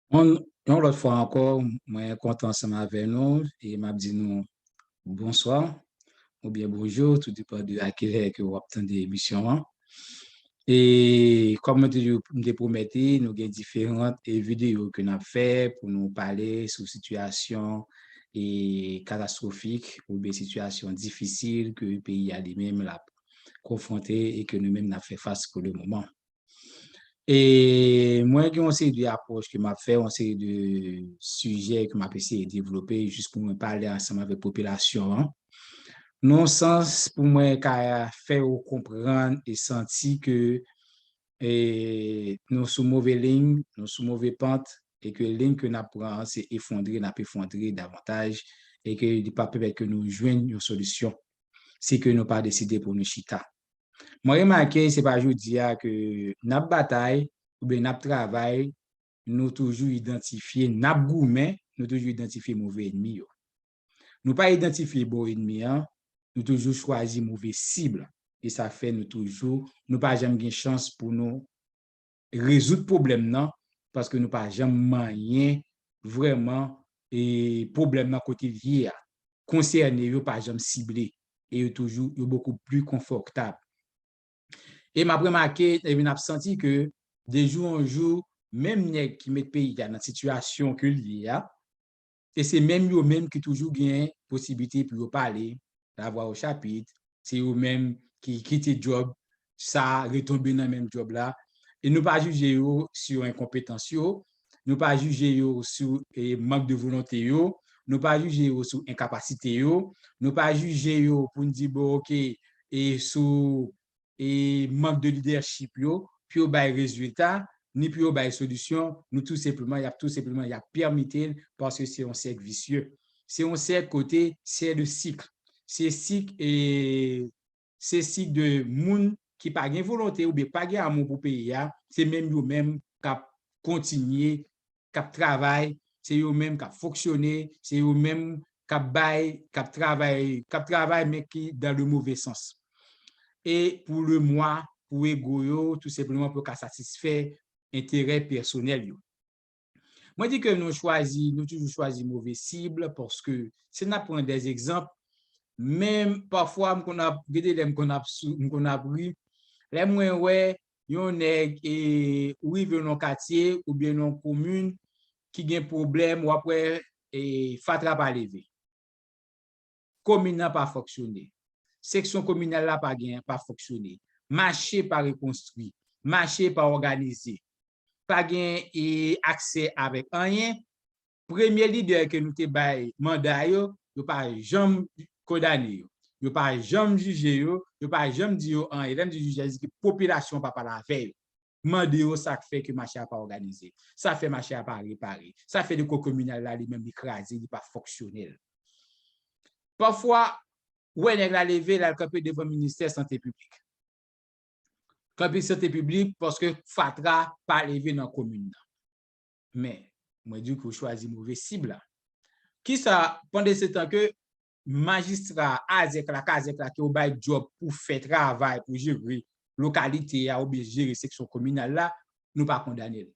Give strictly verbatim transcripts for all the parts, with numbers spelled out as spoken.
Yon, yon lòt fwa ankò, mwen kontan ansanm avè nou e m ap di nou bonswa oubyen bonjou, tou depann de a kilè ke w ap tande emisyon an. E kòm mwen toujou m te pwomèt li, nou gen diferan e videyo ke n ap fè pou nou pale sou sitiyasyon e katastwofik oubyen sitiyasyon difisil ke peyi a li menm l ap konfwonte e ke nou menm n ap fè fas pou le moman. E mwen gen yon seri de apwòch ke m ap fè, yon seri de sijè ke m ap eseye devlope jis pou mwen pale ansanm avèk popilasyon an. Nan yon sans pou mwen ka fè yo konprann e santi ke e, nou sou move liy, nou sou move pant, e ke liy ke n ap pran an se efondre, n ap efondre davantaj, e ke li p ap pèmèt ke nou jwenn yon solisyon si ke nou pa deside pou nou chita. Mwen remake se pa jodi a ke n ap batay oubyen n ap travay, nou toujou idantifye, n ap goumen, nou toujou idantifye move ènmi yo. Nou pa idantifye bon ènmi an, nou toujou chwazi move sib. E sa fè nou toujou, nou pa janm gen chans pou nou rezoud pwoblèm nan, paske nou pa janm manyen vrèman e pwoblèm nan kote l ye a. Konsène yo pa janm sible e yo toujou, yo bokou pli konfòtab. E m ap remake, epi n ap santi ke de jou an jou, menm nèg ki met peyi a nan sitiyasyon ke l ye a, e se menm yo menm ki toujou gen posiblite pou yo pale, lavwa o chapit, se yo menm ki kite djòb sa, retonbe nan menm djòb la. E nou pa jije yo sou enkonpetans yo, nou pa jije yo sou e, mank de volonte yo, nou pa jije yo sou enkapasite yo, nou pa jije yo pou n di, bon, oke, e sou e mank de lidèchip yo, pou yo bay rezilta, ni pou yo bay solisyon, nou tou senpleman, y ap tou senpleman, y ap pèmite l, paske se yon sèk visye. Se yon sèk kote, se de sik. Se sik, e, se sik de moun ki pa gen volonte oubyen pa gen amou pou peyi a, se menm yo menm k ap kontinye k ap travay, se yo menm k ap fonksyone, se yo menm k ap bay, k ap travay, k ap travay, men ki dans le mauvais sens. E pou le moi, pou ego yo, tou senpleman pou yo ka satisfè enterè pèsonèl yo. Mwen di ke nou chwazi, nou toujou chwazi move sib, paske si n ap pran de egzanp, men pafwa m konn ap, gen de lè m konn ap sou, m konn ap ri, lè mwen wè yon nèg e ou rive nan katye oubyen nan komin ki gen pwoblèm, w ap wè e fatra pa leve. Komin nan pa fonksyone. Seksyon kominal la pa gen, pa fonksyone. Mache pa rekonstwi. Mache pa òganize. Pa gen e aksè avèk anyen. Premye lidè ke nou te bay manda yo, yo pa janm kondane yo. Yo pa janm jije yo, yo pa janm di yo anyen. Lè m di jije, se ke popilasyon pa pale avè yo. Mande yo sa k fè ke mache a pa òganize. Sa fè mache a pa repare. Sa fè lekòl kominal la li menm li kraze, li pa fonksyonèl. Pafwa, ou wè nèg la leve, l al kanpe devan ministè sante piblik. Kanpe sante piblik paske fatra pa leve nan komin nan. Men, mwen di ke w chwazi move sib la. Kisa, pandan se tan ke majistra azèk la, kazèk la ke w bay djòb pou fè travay, pou jere lokalite a oubyen jere seksyon kominal la, nou pa kondane l.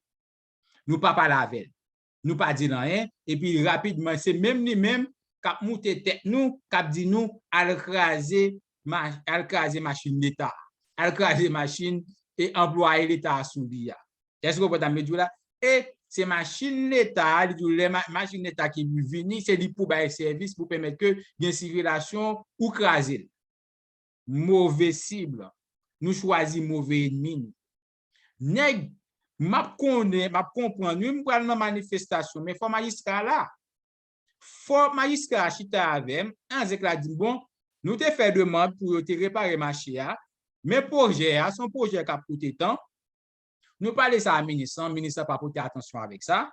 Nou pa pale avè l. Nou pa di l anyen, epi rapidman, se menm li menm k ap moute tèt nou, k ap di nou, al kraze, ma- al kraze machin Leta, al kraze machin e anplwaye Leta a sou li a. Èske w konprann sa m vle di w la? E se machin Leta a, li di w lè ma- machin Leta ki vini, se li pou bay sèvis, pou pèmèt ke gen sikilasyon, ou kraze l. Move sib. Nou chwazi move ènmi nou. Nèg, m ap konnen, m ap konprann, wi, m pral nan manifestasyon, men fò majistra la. Fò majistra a chita avè m, azèk la di m, bon, nou te fè demann pou yo te repare mache a, men pwojè a, se yon pwojè k ap koute tan. Nou pale sa a minis lan, minis lan pa pote atansyon avèk sa.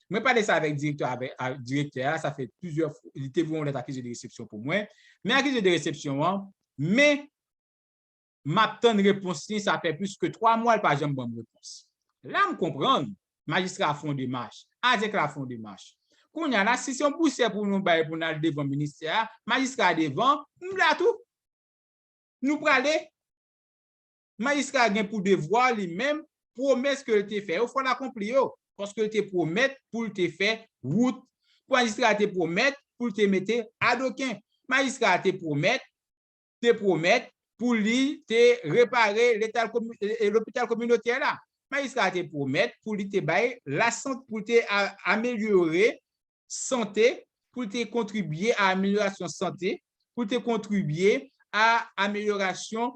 Mwen pale sa avèk direktè, avèk, a, direktè a, sa fè plizyè fwa, li te voye yon lèt akize de resepsyon pou mwen. Men akize de resepsyon an, men m ap tann repons li, sa fè plis ke twa mwa, li pa janm ban m repons. La, m konprann, majistra a fè yon demach, azèk la fè yon demach. Kounye a la, si se yon pousè pou nou bay pou n al devan ministè a, majistra a devan, m la tou. Nou prale. Majistra a gen pou devwa li menm, pwomès ke l te fè yo, fò l akonpli yo. paske l te pwomèt pou l te fè wout. Majistra a te pwomèt pou l te mete adoken. Majistra a te pwomèt, te pwomèt pou li te repare letal komi- e, lopital kominotè la. Majistra a te pwomèt pou li te bay lasant, pou l te a- amelyore sante, pou l te kontribye a amelyorasyon sante, pou l te kontribye a amelyorasyon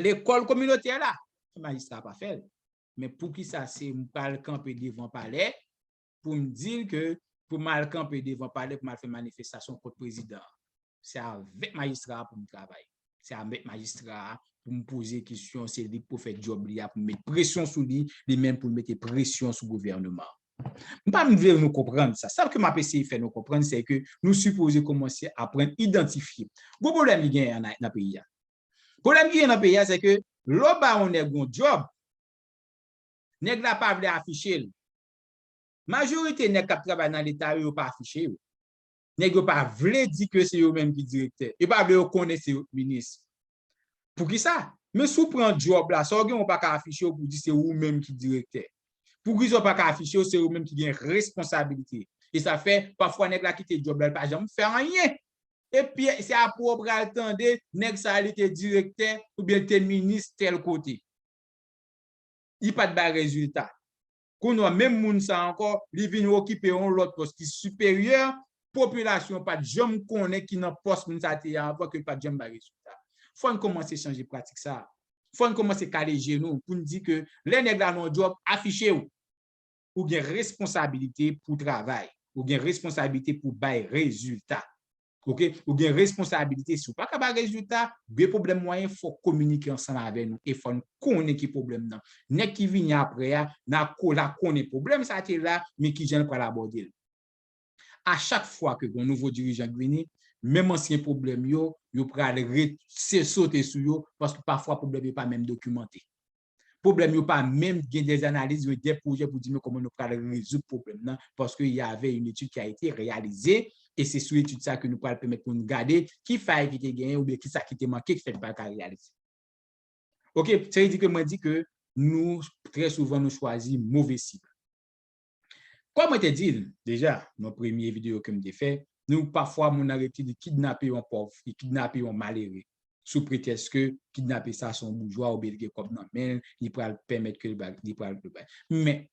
lekòl kominotè la. Majistra a pa fè l. Men poukisa se m pral kanpe devan palè pou m di l ke pou m al kanpe devan palè pou m al fè manifestasyon kont prezidan an? Se avèk majistra a pou m travay. Se avèk majistra a pou m poze kesyon, se li k pou fè djòb li a, pou m met presyon sou li, li menm pou l mete presyon sou gouvènman an. M pa vle nou konprann sa. Sa ke m ap eseye fè nou konprann, se ke nou sipoze kòmanse aprann idantifye gwo pwoblèm ki genyen nan, nan peyi a. Pwoblèm ki genyen nan peyi a, se ke lè w ba yon nèg yon djòb, nèg la pa vle afiche l. Majorite nèg k ap travay nan Leta yo, yo pa afiche yo. Nèg yo pa vle di ke se yo menm ki direktè. Yo pa vle yo konnen se yo k minis. Poukisa? Men si w pran djòb la, sa w gen, w pa ka afiche w pou di se ou menm ki direktè. Poukisa w pa ka afiche w, se ou menm ki gen responsabilite? E sa fè, pafwa nèg la kite djòb la, li pa janm fè anyen. Epi se apre w pral tande, nèg sa a, li te direktè oubyen li te minis tèl kote. Li pa t bay rezilta. Kounye a, menm moun sa a ankò, li vin okipe yon lòt pòs ki siperyè, popilasyon pa t janm konnen ki nan pòs moun sa a te ye a anvan, ke li pa t janm bay rezilta. Fò n kòmanse chanje pratik sa a. Fò n kòmanse kale je nou pou n di ke lè nèg la nan yon djòb, afiche w. Ou gen responsabilite pou travay. Ou gen responsabilite pou bay rezilta. Oke? Ou gen responsabilite. Si w pa ka bay rezilta, gen pwoblèm mwayen, fò w kominike ansanm avè nou e fò n konnen ki pwoblèm nan. Nèg ki vini apre a, n a ko-, la konnen pwoblèm sa a te la, men ki jan l pral abòde l. A chak fwa ke gen nouvo dirijan k vini, menm ansyen pwoblèm yo, yo pral re- se sote sou yo, paske pafwa pwoblèm yo pa menm dokimante. Pwoblèm yo pa menm gen de analiz, gen de pwojè pou di men kòman nou pral rezoud pwoblèm nan, paske y avait une étude qui a été réalisée, e se sou etid sa ke nou pral pèmèt pou nou gade ki fay ki te genyen oubyen ki sa ki te manke ki fè n pa ka reyalize. Oke, sa vle di ke mwen di ke nou, trè souvan, nou chwazi move sib. Kòm mwen te di l deja nan premye videyo ke m te fè, nou pafwa moun nan rete li kidnape yon pòv, li kidnape yon malere, sou pretèks ke kidnape sa se yon boujwa oubyen li gen kòb nan men l, li pral pèmèt ke li ba- li pral bay. Men,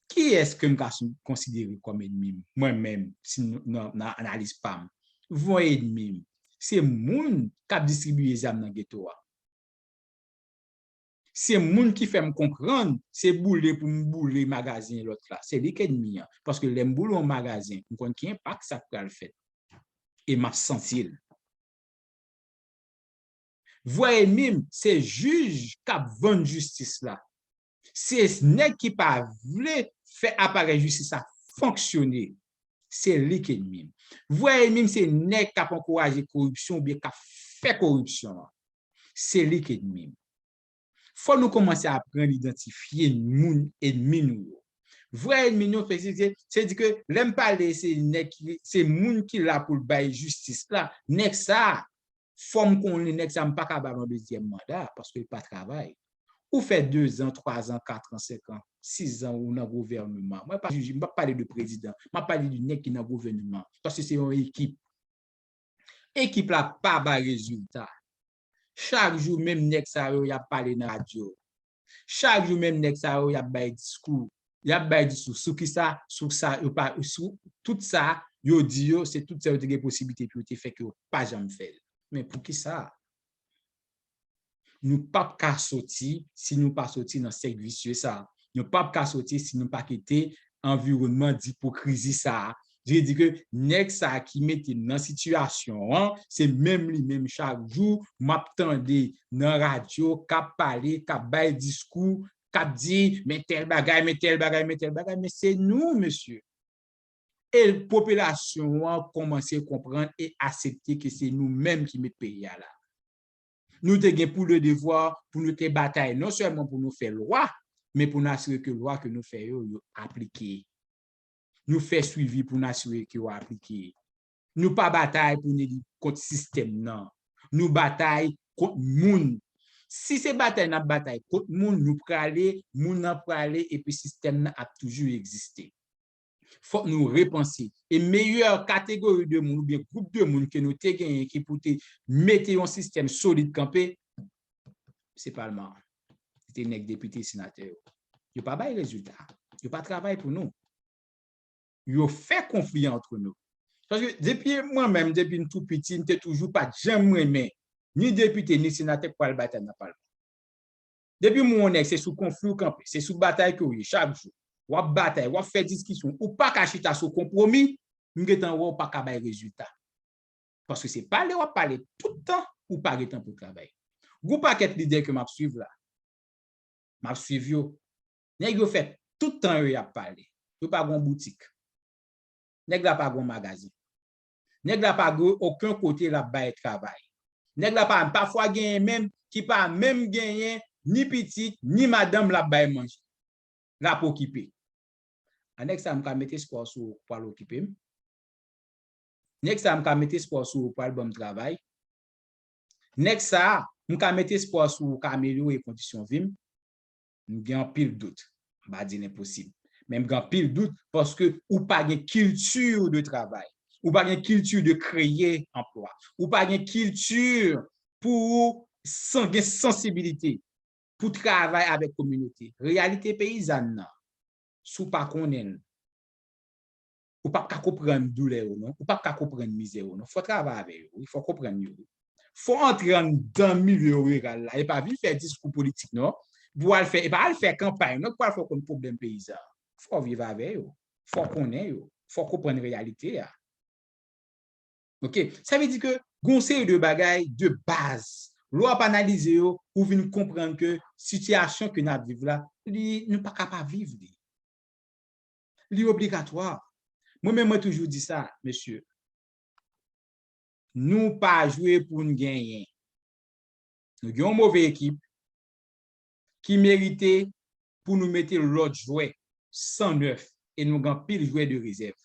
kiyès ke m ka sou- konsidere kòm ènmi m, mwen menm, si n- nan, nan analiz pa m? Vrè ènmi m, se moun k ap distribiye zam nan geto a. Se moun ki fè m konprann se boule pou m boule magazen lòt la. Se li k ènmi an. Paske lè m boule yon magazen, m konn ki enpak sa k pral fèt. E m ap santi l. Vrè ènmi m, se jij k ap vann jistis la. Se nèg ki pa vle fè aparèy jistis la fonksyone. Se li k ènmi m. Vrè ènmi m, se nèg k ap ankouraje koripsyon oubyen k ap fè koripsyon an. Se li k ènmi m. Fò nou kòmanse aprann idantifye moun ènmi nou yo. Vrè ènmi nou, se, se, se di ke lè m pale se nèg ki, se moun ki la pou l bay jistis la, nèg sa a, fò m konnen nèg sa a, m pa ka ba l yon dezyèm manda paske l pa travay. Ou fè dezan, twazan, katran, senkan, sizan ou nan gouvènman. Mwen pa jije, m p ap pale de prezidan, m ap pale de nèg ki nan gouvènman. Paske se yon ekip. Ekip la pa bay rezilta. Chak jou, menm nèg sa yo, y ap pale nan radyo. Chak jou, menm nèg sa yo, y ap bay diskou. Y ap bay diskou sou kisa, sou sa, yo pa, sou tout sa, yo di yo, se tout sa yo te gen posiblite pou yo te fè ke yo pa janm fè l. Men poukisa? Nou p ap ka soti si nou pa soti nan sèk visye sa a. Nou p ap ka soti si nou pa kite anviwònman dipokrizi sa a. Vle di ke nèg sa a ki mete n nan sitiyasyon an, se menm li menm chak jou m ap tande nan radyo k ap pale, k ap bay diskou, k ap di, men tèl bagay, men tèl bagay, men tèl bagay, men se nou, mesye. E popilasyon an kòmanse konprann e aksepte ke se nou menm ki met peyi a la. Nou te gen pou le devwa pou nou te batay non sèlman pou nou fè lwa, men pou nou asire ke lwa ke nou fè yo, yo aplike. Nou fè swivi pou nou asire ke yo aplike. Nou pa batay pou nou li kont sistèm nan. Nou batay kont moun. Si se batay n ap batay kont moun, nou prale, moun nan prale, epi sistèm nan ap toujou egziste. Fòk nou repanse. E meyè kategori de moun oubyen gwoup de moun ke nou te genyen ki pou te mete yon sistèm solid kanpe, se palman an. Se te nèg depite, senatè yo. Yo pa bay rezilta. Yo pa travay pou nou. Yo fè konfli ant nou. Paske depi mwen menm, depi m tou piti, m te toujou pa t janm renmen ni depite, ni senatè k pral batay nan palman. Depi m wè yon nèg, se sou konfli w kanpe, se sou batay ke w ye chak jou. W ap batay, w ap fè diskisyon, ou pa ka chita sou konpwomi, m gentan wè w pa ka bay rezilta. Paske se pale w ap pale tout tan, ou pa gen tan pou travay. Gon pakèt lidè ke m ap swiv la. M ap swiv yo. Nèg yo fè tout tan yo y ap pale. Yo pa gon boutik. Nèg la pa gon magazen. Nèg la pa gen okenn kote l ap bay travay. Nèg la pa, pafwa genyen menm ki pa menm genyen ni pitit, ni madanm l ap bay manje. L ap okipe. A nèg sa, m ka met espwa sou ou pral okipe m. Nèg sa, m ka met espwa sou ou pral ban m travay. Nèg sa, m ka met espwa sou ou ka amelyore kondisyon vi m. M gen anpil dout. M pa di l enposib. Men m gen anpil dout paske ou pa gen kilti de travay. Ou pa gen kilti de kreye anplwa. Ou pa gen kilti pou ou san-, gen sansibilite pou travay avèk kominote. Reyalite peyizàn nan, si w pa konnen l, ou p ap ka konprann doulè yo non, ou p ap ka konprann mizè yo non. Fò w travay avè yo, wi, fò w konprann yo, wi. Fò w antre anndan milye riral la, e pa vin fè diskou politik non, pou w al fè, e pa al fè kanpay non, pou w al fè w konn pwoblèm peyizan. Fò w viv avè yo, fò w konnen yo, fò w konprann reyalite a. Oke? Sa vle di ke gon seri de bagay de baz, lè w ap analize yo, ou vin konprann ke sitiyasyon ke n ap viv la, li, nou pa ka pa viv li. Li obligatwa. Mwen menm, mwen toujou di sa, mesye. Nou pa jwe pou n genyen. Nou gen yon move ekip ki merite pou nou mete lòt jwè, san nèf, e nou gen anpil jwè de rezèv.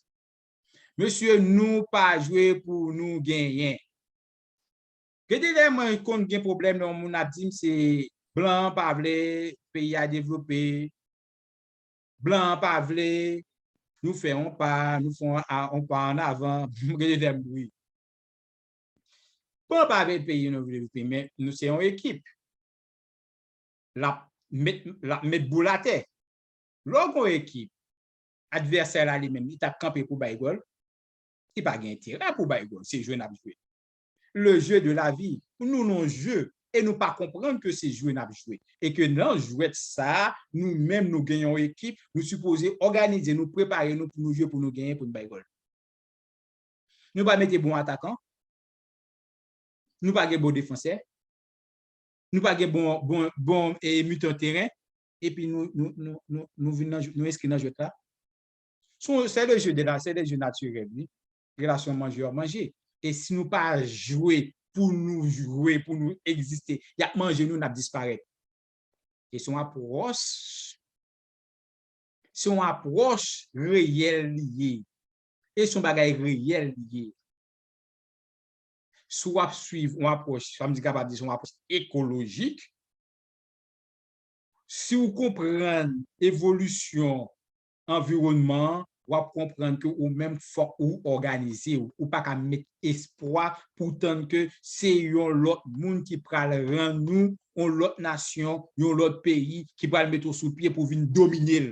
Mesye, nou pa jwe pou nou genyen. Gen de lè mwen konn gen pwoblèm lè yon moun ap di m se blan an pa vle peyi a devlope, blan an pa vle nou fè yon pa, nou fè yon a, yon pa an avan, gen de lè m ri. Blan an pa vle peyi nou devlope, men nou se yon ekip. L ap met, l ap met boul atè. Lè w gen ekip, advèsè la li menm, li t ap kanpe pou bay gòl, li pa gen enterè pou bay gòl, se jwe n ap jwe. Le jeu de la vie. Nou nan jeu, e nou pa konprann ke se jwe n ap jwe. E ke nan jwèt sa, nou menm nou gen yon ekip, nou sipoze òganize, nou prepare nou pou nou jwe, pou nou genyen, pou nou bay gòl. Nou pa mete bon atakan. Nou pa gen bon defansè. Nou pa gen bon, bon, bon, e, mitan teren. Epi nou, nou, nou, nou, nou vin nan, nou enskri nan jwèt la. Se, se le jeu de la, se le jeu naturel, wi. Relasyon manje, w ap manje. E si nou pa jwe pou nou jwe, pou nou egziste, y ap manje nou, n ap disparèt. E se yon apwòch, se yon apwòch reyèl li ye. E se yon bagay reyèl li ye. Si w ap swiv yon apwòch, sa m di kapab di se yon apwòch ekolojik, si w konprann evolisyon anviwònman an, w ap konprann ke ou menm fòk ou òganize w. Ou pa ka met espwa pou tann ke se yon lòt moun ki pral rann ou, yon lòt nasyon, yon lòt peyi ki pral mete w sou pye pou vin domine l.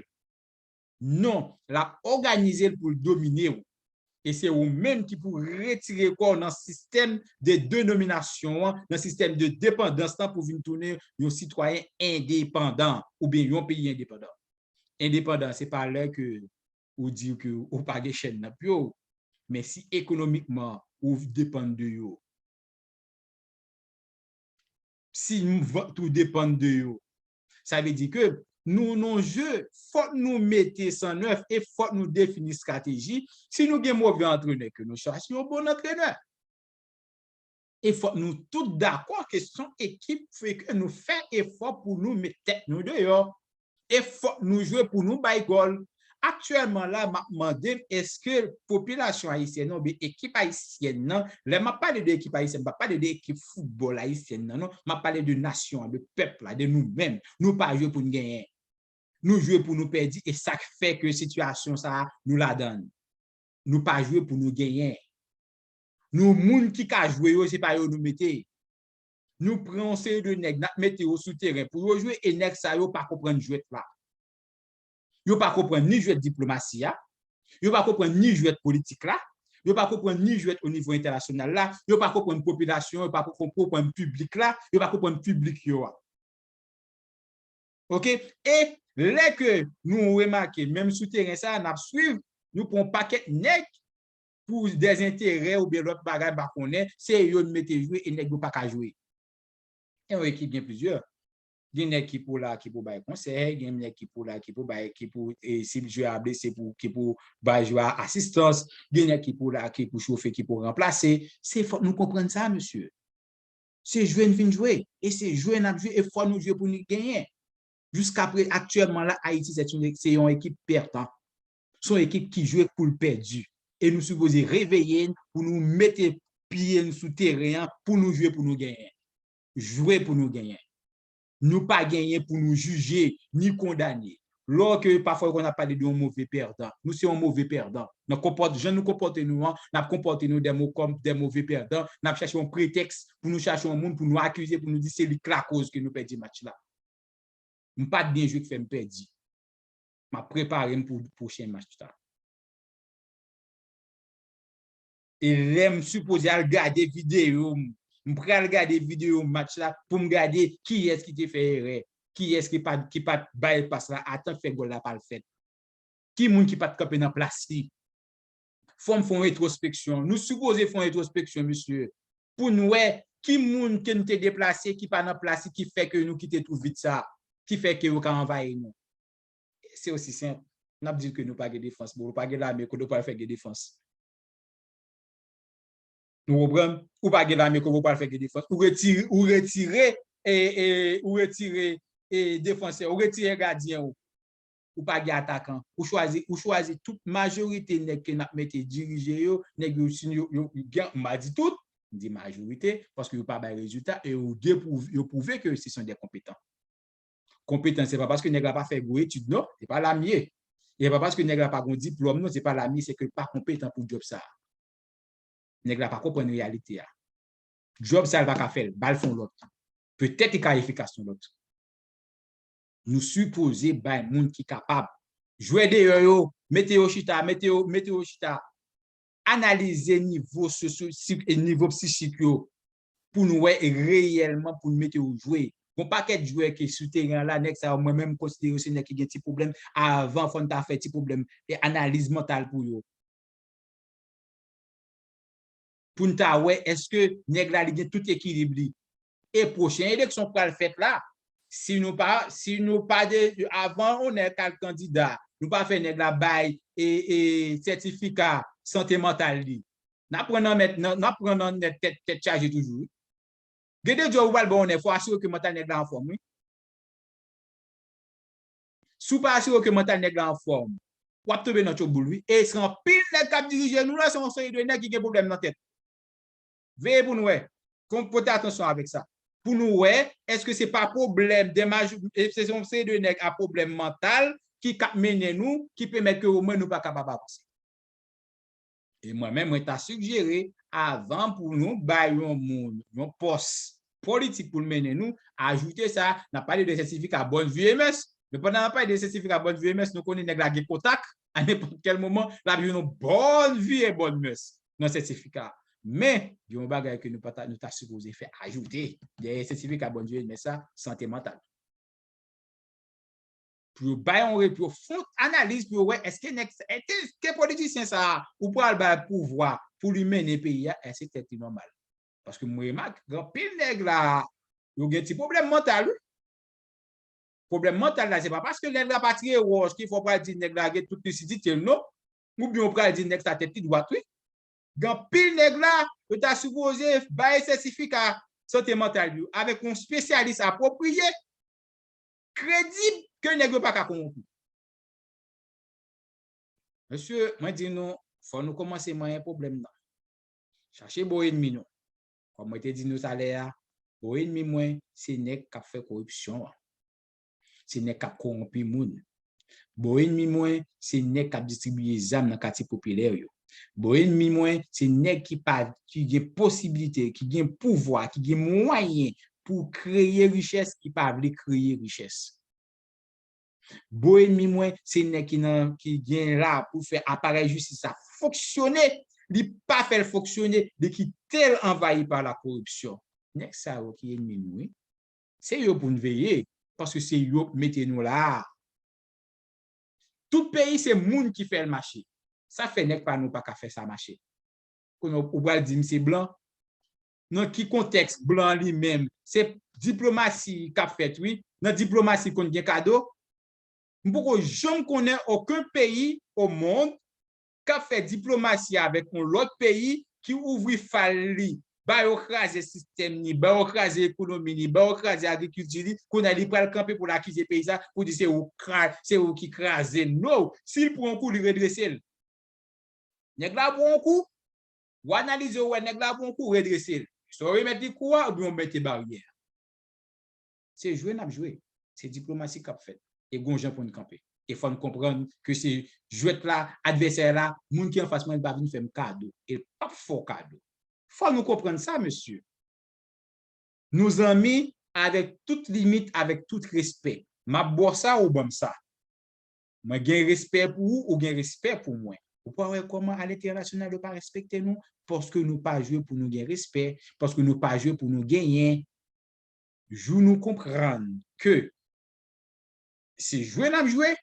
Non, l ap òganize l pou l domine w. E se ou menm ki pou retire kò w nan sistèm de denominasyon an, nan sistèm de depandans lan pou vin tounen yon sitwayen endepandan oubyen yon peyi endepandan. Endepandan, se pa lè ke ou di ke ou pa gen chèn nan pye w, men si ekonomikman ou depann de yo, si vant ou depann de yo, sa vle di ke nou nan jeu, fòk nou mete san nèf e fòk nou defini estrateji. Si nou gen move antrenè, ke nou chwazi yon bon antrenè. E fòk nou tout dakò ke se yon ekip, fè ke nou fè efò pou nou met tèt nou deyò. E fòk nou jwe pou nou bay gòl. Aktyèlman la, m ap mande m, èske popilasyon ayisyèn nan oubyen ekip ayisyèn nan, lè m ap pale de ekip ayisyèn, m pa pale de ekip foutbòl ayisyèn nan, non, m ap pale de nasyon an, de pèp la, de nou menm. Nou pa jwe pou n genyen. Nou jwe pou nou pèdi, e sa k fè ke sitiyasyon sa a, nou ladan l. Nou pa jwe pou nou genyen. Nou, moun ki ka jwe yo, se pa yo nou mete. Nou pran yon seri de nèg, n ap mete yo sou teren pou yo jwe, e nèg sa yo pa konprann jwèt la. Yo pa konprann ni jwèt diplomasi a, yo pa konprann ni jwèt politik la, yo pa konprann ni jwèt o nivo entènasyonal la, yo pa konprann popilasyon, yo pa konprann piblik la, yo pa konprann piblik yo a. Oke? E lè ke nou remake, menm sou teren sa a, n ap swiv, nou pran yon pakèt nèg pou dèzenterè oubyen lòt bagay, m pa konnen, se yo n mete jwe e nèg yo pa ka jwe. E yon ekip gen plizyè. Gen nèg ki pou la, ki pou bay konsèy, gen nèg ki pou la, ki pou bay, ki pou, e, si jwè a blese, pou, ki pou bay jwè a asistans, gen nèg ki pou la, ki pou chofe, ki pou ranplase. Se fòk nou konprann sa, mesye. Se jwe n vin jwe, e se jwe n ap jwe, e fò nou jwe pou nou genyen. Jiska pre-, aktyèlman la, Ayiti, se yon, se yon ekip pèdan. Se yon ekip ki jwe pou l pèdi. E nou sipoze reveye n pou nou mete pye n sou teren an, pou nou jwe pou nou genyen. Jwe pou nou genyen. Nou pa genyen pou nou jije ni kondane. Lò ke pafwa yo konn ap pale de yon move pèdan. Nou se yon move pèdan. Nan konpòt-, jan nou konpòte nou an, n ap konpòte nou de mo-, kòm de move pèdan. N ap chache yon pretèks pou nou chache yon moun pou nou akize, pou nou di se li k lakoz ke nou pèdi match la. M pa t byen jwe k fè m pèdi. M ap prepare m pou pwochen match la. E lè m sipoze al gade videyo m, m pral gade videyo match la pou m gade kiyès ki te fè erè, kiyès ki pa, ki pa t bay pas la a tan k fè gòl la pa al fèt. Ki moun ki pa t kanpe nan plas li? Fò m fè yon entwospeksyon. Nou sipoze fè yon entwospeksyon, mesye, pou n wè ki moun ke n te deplase, ki pa nan plas li, ki fè ke nou kite twou vid sa, ki fè ke yo ka anvayi nou. Se osi senp. N ap di ke nou pa gen defans. Bon, ou pa gen lame, kote w pral fè gen defans? Nou konprann? Ou pa gen lame, kote w pral fè gen defans? Ou retire, ou retire, e, e, ou retire, e, defansè, ou retire gadyen ou. Ou pa gen atakan. Ou chwazi, ou chwazi tout majorite nèg ke n ap mete dirije yo, nèg yo, si yo, yo, yo gen, m pa di tout, m di majorite, paske yo pa bay rezilta, e yo depwouve, yo pwouve ke se son de konpetan. Konpetan, se pa paske nèg la pa fè gwo etid, non, se pa la m ye. E pa paske nèg la pa gon diplòm, non, se pa la m ye, se ke l pa konpetan pou djòb sa a. Nèg la pa konprann reyalite a. Djòb sa a, l pa ka fè l, ba l fè yon lòt. Petèt li ka efikas yon lòt. Nou sipoze bay moun ki kapab. Jwè deyò yo, mete yo chita, mete yo, mete yo chita. Analize nivo sosyo, si-, e nivo psichik yo pou nou wè e reyèlman pou nou mete yo jwe. Gon pakèt jwè ki sou teren an la, nèg sa yo, mwen menm, m konsidere yo se nèg ki gen ti pwoblèm. Avan, fò n ta fè ti pwoblèm e analiz mantal pou yo. Pou n ta wè èske nèg la li gen tout ekilib li. E pwochen eleksyon k pral fèt la, si nou pa, si nou pa de, avan yon nèg al kandida, nou pa fè nèg la bay e, e sètifika sante mantal li, n ap pran nan mèt, nan, n ap pran nan nèg tèt, tèt chaje toujou, wi. Gen de djòb ou pral ba yon nèg, fò asire ke mantal nèg la anfòm, wi. Si w pa asire w ke mantal nèg la anfòm, w ap tonbe nan tchòboul, wi. E se anpil nèg k ap dirije nou la, se yon seri de nèg ki gen pwoblèm nan tèt. Veye pou n wè. Kon pote atansyon avèk sa. Pou nou wè, èske se pa pwoblèm de maj-, e se yon seri de nèg a pwoblèm mantal ki k ap mennen nou, ki pèmèt ke omwen nou pa kapab avanse. E mwen menm, mwen ta sigjere, avan pou nou bay yon moun yon pòs politik pou l mennen nou, ajoute sa, n ap pale de sètifika bòn vi e mès. Men pandan n ap pale de sètifika bòn vi e mès, nou konnen nèg la gen kontak, a nenpòt kèl moman, l ap jwenn yon bòn vi e bòn mès nan sètifika. Men, gen yon bagay ke nou pa ta, nou ta sipoze fè ajoute dèyè sètifika bòn vi e mès sa, sante mantal. Pou yo bay yon re-, pou yo fè yon analiz, pou yo wè èske nèg, èske politisyen sa a, ou pral bay pouvwa pou li mennen peyi a, èske tèt li nòmal? Paske mwen remake, gen anpil nèg la, yo gen ti pwoblèm mantal, wi. Pwoblèm mantal la, se pa paske nèg la pa tire wòch ki fè w pral di nèg la gen tout lisidite l, non. Oubyen w pral di nèg sa tèt li dwat, wi. Gen anpil nèg la, yo ta sipoze bay sètifika sante mantal yo avèk yon espesyalis apwopriye, kredib, ke nèg yo pa ka kowonpi. Mesye, mwen di nou, fò nou kòmanse manyen pwoblèm nan. Chache bon ènmi nou. Kòm mwen te di nou talè a, bon ènmi mwen, se nèg k ap fè koripsyon an. Se nèg k ap kowonpi moun. Bon ènmi mwen, se nèg k ap distribiye zam nan katye popilè yo. Bon ènmi mwen, se nèg ki pa, ki gen posibilite, ki gen pouvwa, ki gen mwayen pou kreye richès, ki pa vle kreye richès. Bon ènmi mwen, se nèg ki nan, ki gen la pou fè aparèy jistis la fonksyone, li pa fè l fonksyone, li kite l anvayi pa la koripsyon. Nèg sa yo ki ènmi nou, wi. Se yo pou n veye, paske se yo k mete nou la a. Tout peyi se moun ki fè l mache. Sa fè nèg pa nou pa ka fè sa mache. Kounye a ou pral di m se blan. Nan ki kontèks blan li menm? Se diplomasi k ap fèt, wi. Nan diplomasi konn gen kado. M poko janm konnen okenn peyi o mond k ap fè diplomasi avèk yon lòt peyi ki ouvri fal li, ba yo kraze sistèm li, ba yo kraze ekonomi li, ba yo kraze agrikilti li, kounye a li pral kanpe pou l akize peyi sa, pou di se ou kra-, se ou ki kraze l. No, si l pran yon kou, li redrese l. Nèg la pran yon kou, w analize, w wè nèg la pran yon kou, redrese l. Swa w remèt li kou a, oubyen w mete baryè. Se jwe n ap jwe. Se diplomasi k ap fèt. E gon jan pou n kanpe. E fò n konprann ke se jwèt la, advèsè la, moun ki anfas mwen, li pa vin fè m kado. E l p ap fè w kado. Fò nou konprann sa, mesye. Nou zanmi avèk tout limit, avèk tout respè. M ap ba w sa, ou ban m sa. Mwen gen respè pou ou, ou gen respè pou mwen. Ou pa wè kòman alentènasyonal yo pa respekte nou? Paske nou pa jwe pou nou gen respè, paske nou pa jwe pou nou genyen. Jou nou konprann ke se jwe n ap jwe,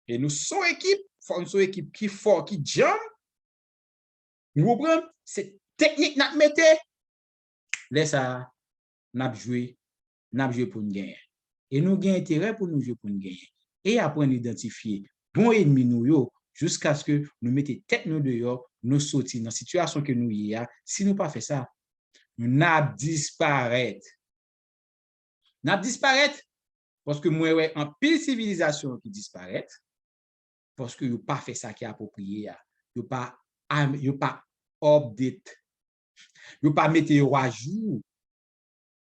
e nou se yon ekip, fò n se yon ekip ki fò, ki djanm. Ou konprann? Se teknik n ap mete. Lè sa a, n ap jwe, n ap jwe pou n genyen. E nou gen enterè pou nou jwe pou n genyen. E aprann idantifye bon ènmi nou yo, jiskaske nou mete tèt nou deyò, nou soti nan sitiyasyon ke nou ye a. Si nou pa fè sa, n ap disparèt. N ap disparèt, paske mwen wè anpil sivilizasyon ki disparèt, paske yo pa fè sa ki apwopriye a. Yo pa, yo pa update. Yo pa mete yo ajou.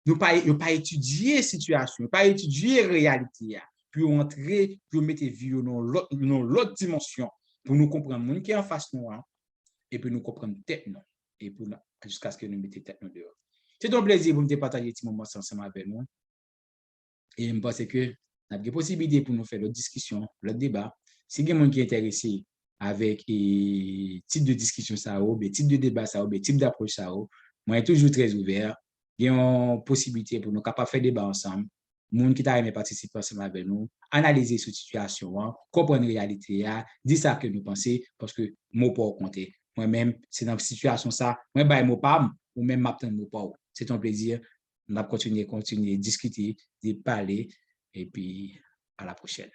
Yo pa, yo pa etidye sitiyasyon, yo pa etidye reyalite a. Pou yo antre, pou yo mete vi yo nan lòt, nan lòt dimansyon, pou nou konprann moun ki anfas nou an, epi nou konprann tèt nou, e pou nou, jiskaske nou mete tèt nou deyò. Se te yon plezi pou m te pataje ti moman sa ansanm avè nou. E m panse ke n ap gen posiblite pou nou fè lòt diskisyon, lòt deba. Si gen moun ki enterese avèk, e, tip de diskisyon sa yo, oubyen tip de deba sa yo, oubyen tip dapwòch sa yo, mwen toujou trè ouvè. Gen yon posiblite pou nou kapab fè deba ansanm. Moun ki ta renmen patisipe ansanm avè nou, analize sou sitiyasyon an, konprann reyalite a, di sa ke nou panse, paske mo pa w konte. Mwen menm, se nan sitiyasyon sa, mwen bay mo pa m, ou menm m ap tann mo pa w. Se te yon plezi. N ap kontinye, kontinye diskite, de pale, epi a la pwochèn.